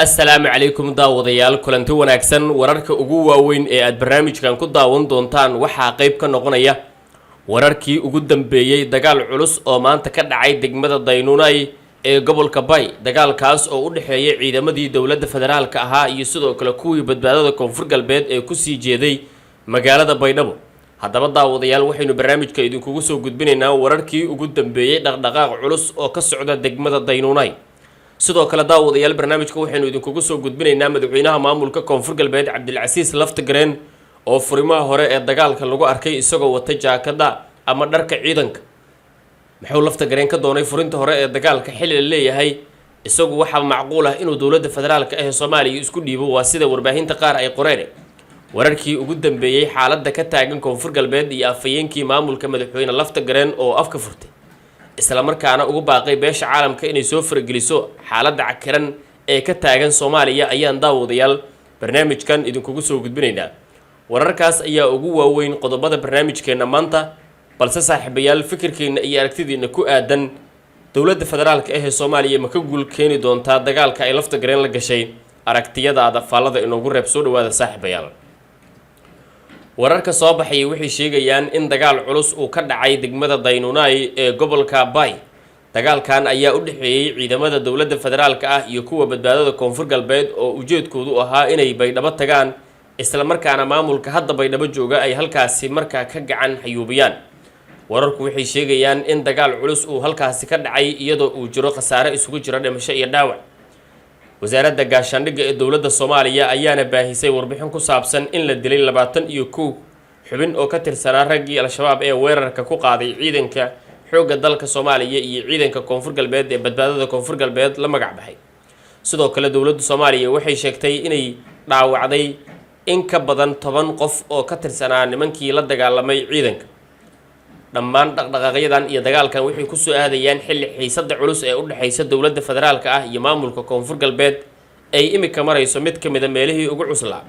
Assalaamu calaykum daawadayaal, kulanti wanaagsan. Wararka ugu waaweyn ee aad barnaamijkan ku daawan doontaan waxaa qayb ka noqonaya wararkii ugu dambeeyey dagaal culus oo maanta ka dhacay degmada Daynuunay ee gobolka Bay, dagaalkaas oo u dhexeeyay ciidamadii dowladda federaalka ahaa iyo sidoo kale kuwii Badbaadada Koonfur Galbeed ee kusii jeeday magaalada Baydhabo. Haddaba daawadayaal, waxaynu barnaamijka idinkugu soo gudbinaynaa wararkii ugu dambeeyey dhaqdhaqaaq culus oo ka socda degmada Daynuunay. Sidoo kale daawadayaal, barnaamijka waxaynu idinkugu soo gudbinaynaa madaxweynaha maamulka Koonfur Galbeed Cabdilcasiis Laftagareen oo furimaha hore ee dagaalka lagu arkay isagoo wata jaakada ama dharka ciidanka. Muxuu Laftagareen ka doonay furinta hore ee dagaalka xilli la leeyahay isagu waxaa macquul ah inuu dowladda federaalka ah ee Soomaaliya isku dhiibo? Waa sida warbaahinta qaar ay qoreen. Wararkii ugu dambeeyey xaaladda ka taagan Koonfur Galbeed iyo afhayeenkii maamulka madaxweyne Laftagareen oo afka furtay, isla markaana ugu baaqay beesha caalamka inay soo farageliso xaaladda cakiran ee ka taagan Soomaaliya, ayaan daawadayaal barnaamijkan idinkugu soo gudbinaynaa. Wararkaas ayaa ugu waaweyn qodobada barnaamijkeenna maanta, balse saaxiibayaal, fikirkiina iyo aragtidiina ku aadan dowladda federaalka ah ee Soomaaliya ma ka guul keeni doontaa dagaalka ay Laftagareen la gashay? Aragtiyadaada faallada inoogu reeb. Soo dhawaada saaxiibayaal. Wararka soo baxaya waxay sheegayaan in dagaal culus uu ka dhacay degmada Daynuunay ee gobolka Bay. Dagaalkan ayaa u dhexeeyey ciidamada dowladda federaalka ah iyo kuwa Badbaadada Koonfur Galbeed oo ujeedkoodu ahaa inay Baydhabo tagaan, isla markaana maamulka hadda Baydhabo jooga ay halkaasi markaa ka gacan xayuubiyaan. Wararku waxay sheegayaan in dagaal culus uu halkaasi ka dhacay, iyadoo uu jiro khasaare isugu jiro dhimasho iyo dhaawac. Wasaaradda gaashaandhigga ee dowladda Soomaaliya ayaana baahisay warbixin ku saabsan in la dilay 21 xubin oo ka tirsanaa raggii Al-Shabaab ee weerarka ku qaaday ciidanka xoogga dalka Soomaaliya iyo ciidanka Koonfur Galbeed ee Badbaadada Koonfur Galbeed la magac baxay. Sidoo kale dowladda Soomaaliya waxay sheegtay inay dhaawacday in ka badan 10 qof oo ka tirsanaa nimankii la dagaalamay ciidanka. Dhammaan dhaqdhaqaaqyadan iyo dagaalkan waxay kusoo aadayaan xilli xiisadda culus ee u dhexaysa dowladda federaalka ah iyo maamulka Koonfur Galbeed ay imika marayso mid ka mid a meelihii ugu cuslaa.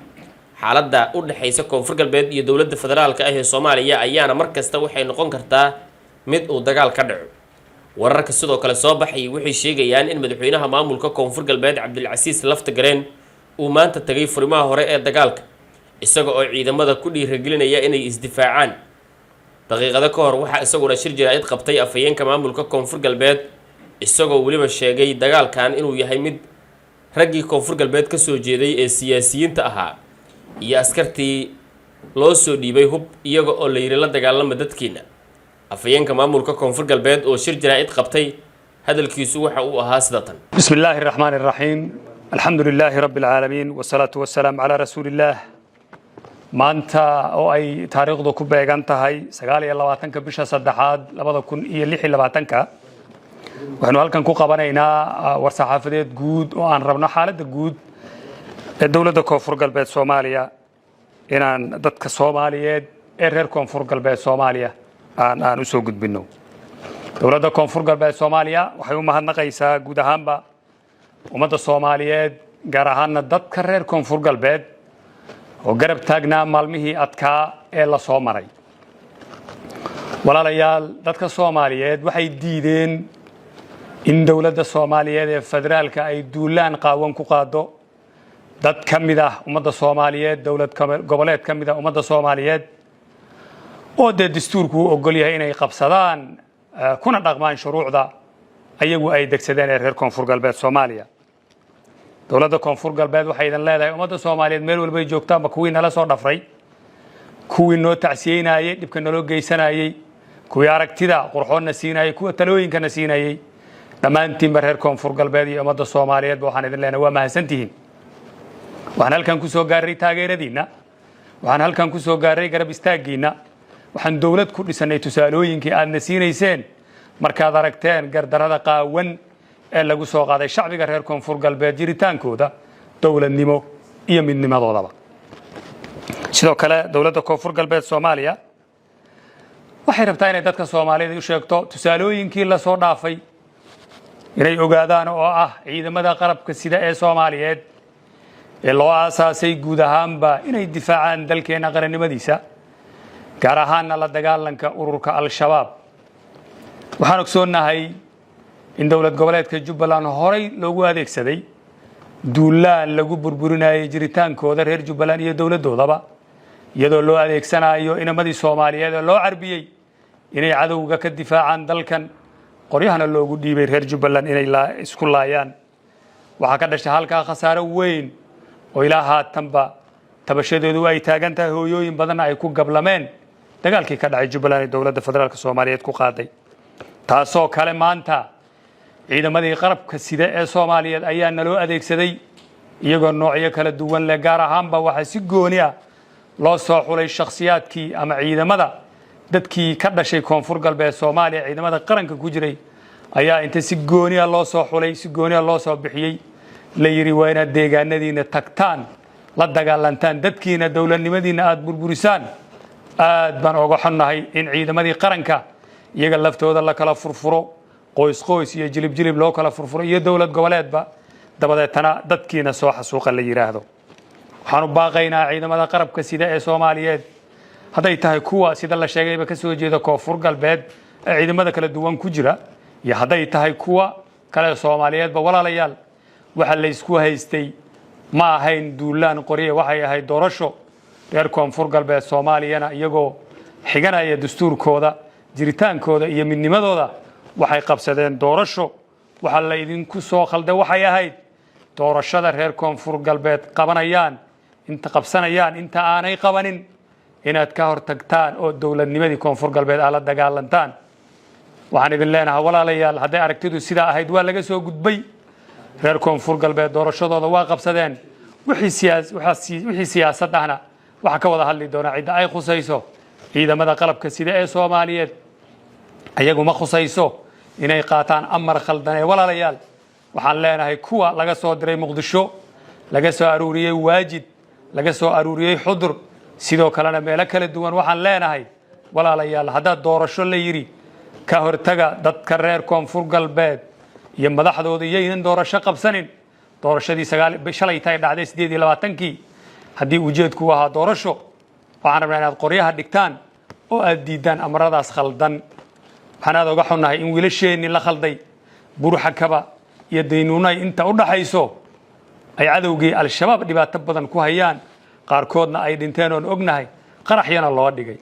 Xaaladda u dhexaysa Koonfur Galbeed iyo dowladda federaalka ah ee Soomaaliya ayaana mar kasta waxay noqon kartaa mid uu dagaal ka dhaco. Wararka sidoo kale soo baxay waxay sheegayaan in madaxweynaha maamulka Koonfur Galbeed Cabdilcasiis Laftagareen uu maanta tagay furimaha hore ee dagaalka, isaga oo ciidamada ku dhiiragelinaya inay isdifaacaan. Daqiiqado ka hor waxaa isaguna shir jaraa'id qabtay afhayeenka maamulka Koonfur Galbeed, isagoo weliba sheegay dagaalkan inuu yahay mid raggii Koonfur Galbeed kasoo jeeday ee siyaasiyiinta ahaa iyo askartii loo soo dhiibay hub, iyaga oo la yidhi la dagaalama dadkiina. Afhayeenka maamulka Koonfur Galbeed oo shir jaraa'id qabtay, hadalkiisu waxa uu ahaa sida tan. بسم الله الرحمن الرحيم، الحمد لله رب العالمين، والصلاة والسلام على رسول الله. Maanta oo ay taariikhdu ku beegan tahay 29-ka bisha saddexaad 2026-ka, waxaynu halkan ku qabanaynaa war-saxaafadeed guud oo aan rabno xaaladda guud ee dowladda Koonfur Galbeed Soomaaliya inaan dadka Soomaaliyeed ee reer Koonfur Galbeed Soomaaliya aan u soo gudbinno. Dowladda Koonfur Galbeed Soomaaliya waxay u mahadnaqaysaa guud ahaanba ummadda Soomaaliyeed, gaar ahaana dadka reer Koonfur Galbeed oo garab taagnaa maalmihii adkaa ee la soo maray. Walaalayaal, dadka Soomaaliyeed waxay diideen in dowladda Soomaaliyeed ee federaalka ay duulaan qaawan ku qaado dad ka mid ah ummadda Soomaaliyeed, dowlad goboleed ka mid ah ummadda Soomaaliyeed oo dee dastuurku u ogol yahay inay qabsadaan kuna dhaqmaan shuruucda ayagu ay degsadeen ee reer Koonfur Galbeed Soomaaliya. Dowladda Koonfur Galbeed waxay idin leedahay, ummadda Soomaaliyeed meel walbay joogtaanba, kuwii nala soo dhafray, kuwii noo tacsiyeynayey dhibka naloo geysanayey, kuwii aragtida qurxoonna siinayey, kuwa talooyinkana siinayey, dhammaantiinba reer Koonfur Galbeed iyo ummadda Soomaaliyeedba waxaan idin leenahay waa mahadsantihiin. Waxaan halkan ku soo gaarray taageeradiinna, waxaan halkan ku soo gaarray garab istaaggiinna. Waxaan dowlad ku dhisanay tusaalooyinkii aadna siinayseen markaad aragteen gardarada qaawan ee lagu soo qaaday shacbiga reer Koonfur Galbeed, jiritaankooda dowladnimo iyo midnimadoodaba. Sidoo kale dowladda Koonfur Galbeed Soomaaliya waxay rabtaa inay dadka Soomaaliyeed u sheegto tusaalooyinkii lasoo dhaafay inay ogaadaan, oo ah ciidamada qalabka sida ee Soomaaliyeed ee loo aasaasay guud ahaanba inay difaacaan dalkeenna qarannimadiisa, gaar ahaanna la dagaalanka ururka Al-Shabaab. Waxaan ogsoonnahay in dowlad goboleedka Jubbaland horay loogu adeegsaday Duulaan lagu burburinayay jiritaankooda reer Jubbaland iyo dowladdoodaba, iyadoo loo adeegsanayo inamadii Soomaaliyeed ee loo carbiyey inay cadowga ka difaacaan dalkan, qoryahana loogu dhiibay reer Jubbaland inay isku laayaan. Waxaa ka dhashay halkaa khasaaro weyn oo ilaa haatanba tabashadeedu ay taagan tahay, hooyooyin badanna ay ku gablameen dagaalkii ka dhacay Jubbaland ee dowladda federaalka Soomaaliyeed ku qaaday. Taasoo kale, maanta ciidamadii qarabka sida ee Soomaaliyeed ayaa naloo adeegsaday, iyagoo noocyo kala duwan leh. Gaar ahaanba waxaa si gooni ah loo soo xulay shakhsiyaadkii ama ciidamada dadkii ka dhashay Koonfur Galbeed Soomaaliya. Ciidamada qaranka ku jiray ayaa inta si gooniya loo soo xulay, si gooniya loo soo bixiyey, la yidhi waa inaad deegaanadiina tagtaan, la dagaalantaan dadkiina, dowladnimadiina aada burburisaan. Aad baan oga xunnahay in ciidamadii qaranka iyaga laftooda la kala furfuro, qoys qoys iyo jilib jilib loo kala furfuro iyo dowlad goboleedba, dabadeetana dadkiina soo xasuuqa la yidhaahdo. Waxaanu baaqaynaa ciidamada qarabka sida ee Soomaaliyeed, hadday tahay kuwa sida la sheegayba ka soo jeeda Koonfur Galbeed ee ciidamada kala duwan ku jira iyo hadday tahay kuwa kale Soomaaliyeedba, walaalayaal, waxa la isku haystay ma ahayn duulaan qorye, waxay ahayd doorasho. Reer Koonfur Galbeed Soomaaliyana, iyagoo xiganaya dastuurkooda, jiritaankooda iyo midnimadooda, waxay qabsadeen doorasho. Waxaa la idinku soo khalday waxay ahayd doorashada reer Koonfur Galbeed qabanayaan, inta qabsanayaan, inta aanay qabanin inaad ka hortagtaan oo dowladnimadii Koonfur Galbeed aad la dagaalantaan. Waxaan idin leenahay, walaalayaal, hadday aragtidu sidaa ahayd waa laga soo gudbay. Reer Koonfur Galbeed doorashadooda waa qabsadeen. Wixii siyaasad ahna waxaa ka wada hadli doonaa cidda ay khusayso. Ciidamada qalabka sida ee Soomaaliyeed iyagu ma khusayso inay qaataan amar khaldan. Ee walaalayaal, waxaan leenahay kuwa laga soo diray Muqdisho, laga soo aruuriyey Waajid, laga soo aruuriyey Xudur, sidoo kalena meelo kala duwan, waxaan leenahay, walaalayaal, haddaad doorasho la yidhi ka hortaga dadka reer Koonfur Galbeed iyo madaxdooda iyaynan doorasho qabsanin. Doorashadii shalay tay dhacday, 28-kii, haddii ujeedku ahaa doorasho, waxaan rabnaa inaad qoryaha dhigtaan oo aad diiddaan amaradaas khaldan. Waxaan aad oga xunnahay in wiilasheennii la khalday, Burxakaba iyo Daynuunay inta u dhaxayso ay cadowgii Al-Shabaab dhibaato badan ku hayaan, qaarkoodna ay dhinteen oon ognahay, qaraxyana loo dhigay.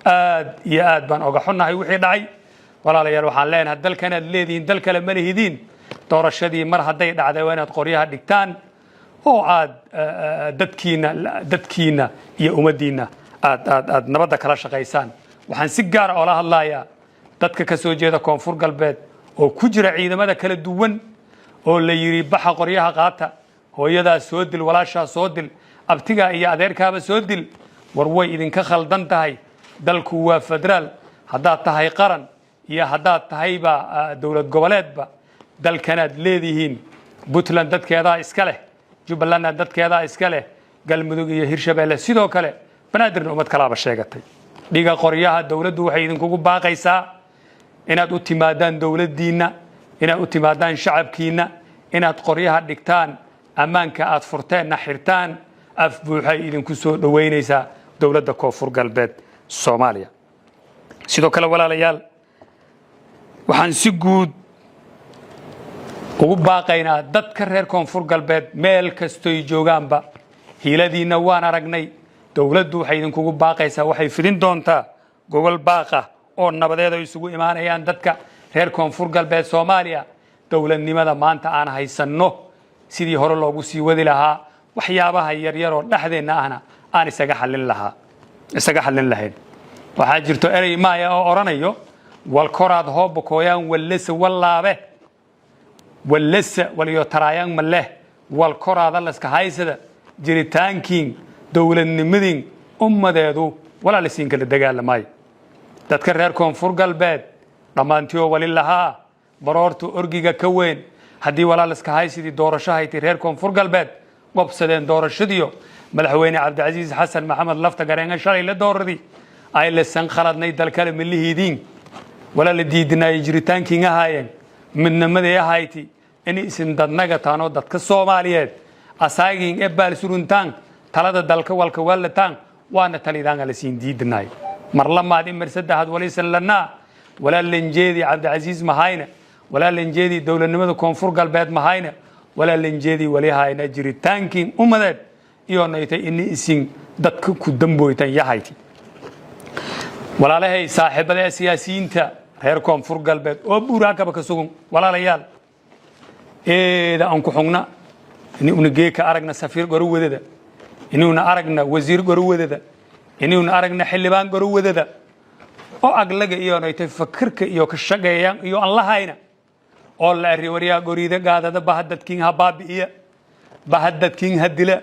Aad iyo aad baan oga xunnahay wixii dhacay. Walaalayaal, waxaan leenahay dalkanaad leedihiin, dal kale ma lihidiin. Doorashadii mar hadday dhacday, waa inaad qoryaha dhigtaan oo aad dadkiina iyo ummaddiinna aad nabadda kala shaqaysaan. Waxaan si gaara oola hadlayaa dadka ka soo jeeda Koonfur Galbeed oo ku jira ciidamada kala duwan oo la yidhi baxa, qoryaha qaata, hooyadaa soo dil, walaashaa soo dil, abtigaa iyo adeerkaaba soo dil. War way idinka khaldan tahay. Dalku waa federaal. Haddaad tahay qaran iyo haddaad tahayba dowlad goboleedba, dalkanaad leedihiin. Puntland dadkeedaa iska leh, Jubbalandna dadkeedaa iska leh, Galmudug iyo Hirshabeelle sidoo kale, Banaadirna ummad kalaaba sheegatay. Dhiga qoryaha. Dowladdu waxay idinkugu baaqaysaa inaad u timaadaan dowladdiinna, inaad u timaadaan shacabkiinna, inaad qoryaha dhigtaan, ammaanka aad furteenna xirtaan. Af buuxay idinku soo dhoweynaysaa dowladda Koonfur Galbeed Soomaaliya. Sidoo kale, walaalayaal, waxaan si guud ugu baaqaynaa dadka reer Koonfur Galbeed meel kastoy joogaanba, hiiladiinna waan aragnay. Dowladdu waxay idinkugu baaqaysaa, waxay fidin doontaa gogol baaqa oo nabadeed ay isugu imaanayaan dadka reer Koonfur Galbeed Soomaaliya, dowladnimada maanta aan haysanno sidii hore loogu sii wadi lahaa, waxyaabaha yaryaroo dhexdeenna ahna aan isaga xallin lahayn. Waxaa jirto erey maaya oo odhanayo: "Wal koraad hooba kooyaan wallese wallaabe wallese waliyo taraayaan maleh." Wal koraada laska haysada jiritaankiin, dowladnimadiin, ummadeedu walaalisiin kala dagaalamaayo. Dadka reer Koonfur Galbeed dhammaantioo wali lahaa baroorta orgiga ka weyn. Haddii walaaliska haysidii doorasho hayti, reer Koonfur Galbeed gobsadeen doorashadiyo. Madaxweyne Cabdicasiis Xasan Maxamed Lafta Gareenga shalay la dooradii ay lesan khaladnay. Dalkale malihiidiin walaa la diidinaayay jiritaankiin ahaayeen, midnimaday ahayti in isin dadnaga taanoo dadka Soomaaliyeed asaagiin e baal suruntaan, talada dalka walka waalataan, waana talidaanga la siin diidinaay. Mar lamaad in mar saddexaad walisan lanaa walaa lanjeedi Cabdicasiis mahayne, walaa lanjeedi dowladnimada Koonfur Galbeed mahayne. Walaa lanjeedii wali hayna jiritaankiin umadeed iyo naytay ini isin dadka ku damboytan yahayti. Walaalahay, saaxiibada ee siyaasiyiinta reer Koonfur Galbeed oo Buuraakaba ka sugan, walaalayaal, eeda aan ku xugna inuuna geeka aragna safiir goro wadada, inuuna aragna wasiir goro wadada, inuuna aragna xildhibaan goro wadada oo aglaga iyo naytay fakirka iyo ka shaqeeyaan iyo aan lahayna oo la eri: "Waryaa, goriida gaadada, baha dadkiin ha baabi'iya, baha dadkiin ha dila,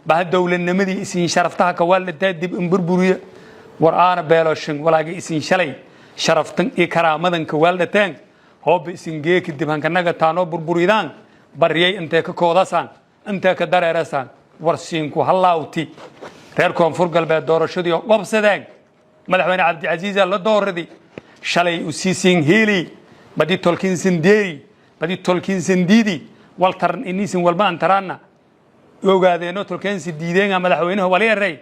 baha dowladnimadii isin sharaftaha kawaaldataa dib in burburiya. War aana beeloshin walaaga isin shalay sharaftan iyo karaamadan kawaaldateen hooba isin geeki dib hankanaga taanoo burburidaan, baryay intee ka koodasaan, intee ka dareerasaan? War siinku hallaawti." Reer Koonfur Galbeed doorashadii oo qobsadeen, madaxweyne Cabdicasiisa la dooradi shalay, usiisin hiili badi tolkiinsan deeri badi tolkiinsan diidi waltar inisin walba antaraana ogaadeeno tolkeensi diideenga. Madaxweynuhu wali eray: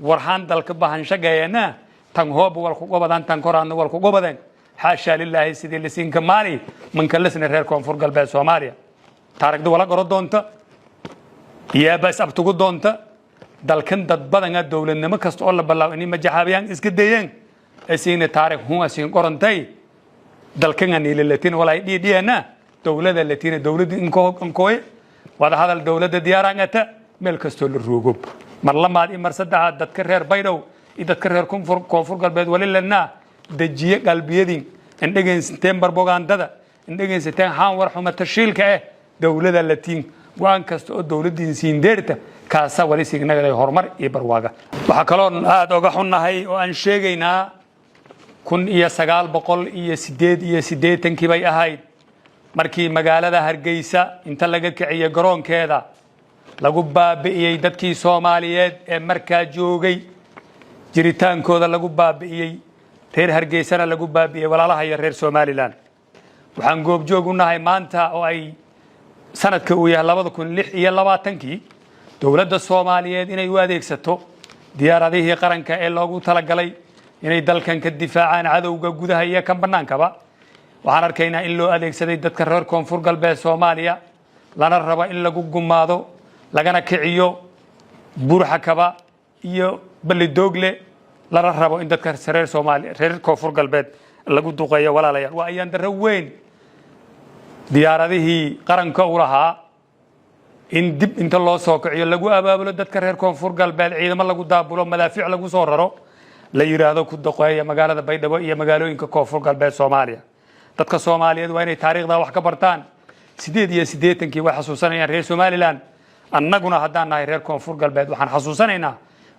"Warhaan dalka bahan shaqeeyana tan hooba walku gobadaan, tan koraadna walku gobadeen." Xaashaa lilaahi, sidii lisiinka maali mankalasna reer Koonfur Galbeed Soomaaliya taarigda wala goro doonta, iyaaba is abtugu doonta. Dalkan dad badana dowladnimo kasta oo la ballaaw ini majaxaabiyaan iska dayeen, isiina taarikh hun asiin qorantay. Dalkan aniila latin walay dhiidhiyana dowlada latina dowladda inkooye wada hadal dowladda diyaaraan ata meel kastoo la roogo. Mar lamaad iyo mar saddexaad, dadka reer Baydhow iyo dadka reer Koonfur Galbeed wali lanaa: dejiye qalbiyadin, indhegaysateen barbogandada, indhegaysateen haan war xuma tashiilka dowlada latiin. Go-aan kasta oo dowladdiin siin deerta kaasa wali siignagaday horumar iyo barwaaga. Waxaa kaloon aada oga xunnahay oo aan sheegaynaa, 1988-kii bay ahayd markii magaalada Hargeysa inta laga kiciyey garoonkeeda lagu baabi'iyey dadkii Soomaaliyeed ee markaa joogay, jiritaankooda lagu baabi'iyey, reer Hargeysana lagu baabi'iyey walaalaha iyo reer Somalilan. Waxaan goobjoog u nahay maanta oo ay sanadka uu yahay 2026-kii, dowladda Soomaaliyeed inay u adeegsato diyaaradihii qaranka ee loogu talagalay inay dalkan ka difaacaan cadowga gudaha iyo kan bannaankaba. Waxaan arkaynaa in loo adeegsaday dadka reer Koonfur Galbeed Soomaaliya, lana rabo in lagu gumaado, lagana kiciyo Buurxakaba iyo Balidoogle, lana rabo in dadka reer Soomaaliya, reer Koonfur Galbeed lagu duqeeyo. Walaalayaal, waa ayaan darro weyn diyaaradihii qaranka u lahaa in dib inta loo soo kiciyo lagu abaabulo dadka reer Koonfur Galbeed, ciidamo lagu daabulo, madaafiic lagu soo raro, la yidhaahdo ku duqeeya magaalada Baydhabo iyo magaalooyinka Koonfur Galbeed Soomaaliya. Dadka Soomaaliyeed waa inay taariikhda wax ka bartaan. 88-kii way xasuusanayaan reer Somalilan. Annaguna haddaan nahay reer Koonfur Galbeed, waxaan xasuusanaynaa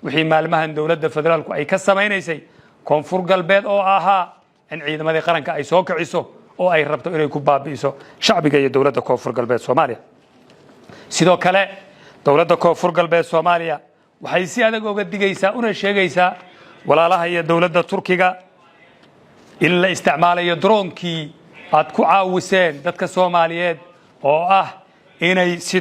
wixii maalmahan dowladda federaalku ay ka samaynaysay Koonfur Galbeed oo ahaa in ciidamadii qaranka ay soo kiciso oo ay rabto inay ku baabi'iso shacbiga iyo dowladda Koonfur Galbeed Soomaaliya. Sidoo kale, dowladda Koonfur Galbeed Soomaaliya waxay si adag oga digaysaa una sheegaysaa walaalaha iyo dowladda Turkiga in la isticmaalayo droonkii aad ku caawiseen dadka Soomaaliyeed oo ah inay si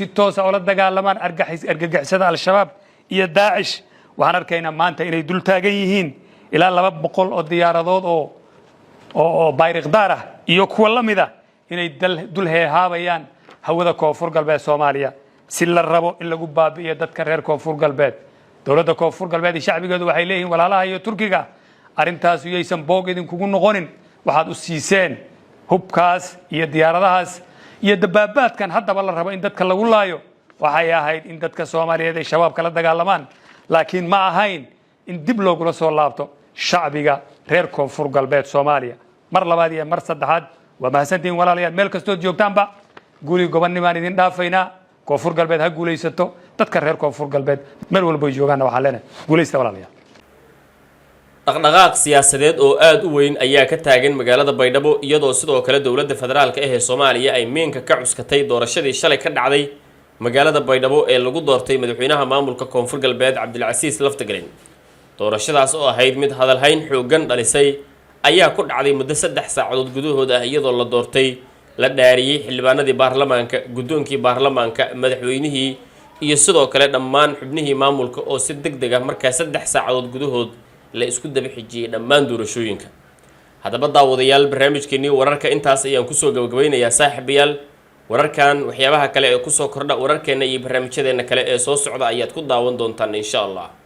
toosa ula dagaalamaan argagixisada Al-Shabaab iyo Daacish. Waxaan arkaynaa maanta inay dul taagan yihiin ilaa 200 oo diyaaradood oo Bayraktar ah iyo kuwa la mid ah inay dul heehaabayaan hawada Koonfur Galbeed Soomaaliya, si la rabo in lagu baabi'iyo dadka reer Koonfur Galbeed. Dowladda Koonfur Galbeed iyo shacbigeedu waxay leeyihiin walaalaha iyo Turkiga: arrintaas yaysan boog idinkugu noqonin. Waxaad u siiseen hubkaas iyo diyaaradahaas iyo dabaabaadkan haddaba la rabo in dadka lagu laayo, waxay ahayd in dadka Soomaaliyeed ay Shabaab kala dagaalamaan, laakiin ma ahayn in dib loogula soo laabto shacbiga reer Koonfur Galbeed Soomaaliya. Mar labaad iyo mar saddexaad, waa mahadsantihiin walaalayaal, meel kastood joogtaanba. Guri gobonnibaan idin dhaafaynaa. Koonfur Galbeed ha guulaysato. Dadka reer Koonfur Galbeed meel walboy joogaanna waxaan leenahay guulaysta, walaalayaal. Dhaqdhaqaaq siyaasadeed oo aada u weyn ayaa ka taagan magaalada Baydhabo, iyadoo sidoo kale dowladda federaalka ah ee Soomaaliya ay miinka ka cuskatay doorashadii shalay ka dhacday magaalada Baydhabo ee lagu doortay madaxweynaha maamulka Koonfur Galbeed, Cabdilcasiis Laftagaren. Doorashadaas oo ahayd mid hadalhayn xooggan dhalisay ayaa ku dhacday muddo 3 saacadood gudahood ah, iyadoo la doortay, la dhaariyey xildhibaanadii baarlamaanka, guddoonkii baarlamaanka, madaxweynihii iyo sidoo kale dhammaan xubnihii maamulka, oo si deg deg ah markaa 3 saacadood gudahood la isku daba xijiyey dhammaan doorashooyinka. Haddaba daawadayaal, barnaamijkeenii wararka intaas ayaan kusoo gabagabaynayaa. Saaxiibayaal. Wararkan waxyaabaha kale ee kusoo kordha wararkeenna iyo barnaamijyadeena kale ee soo socda ayaad ku daawan doontaan, insha Allah.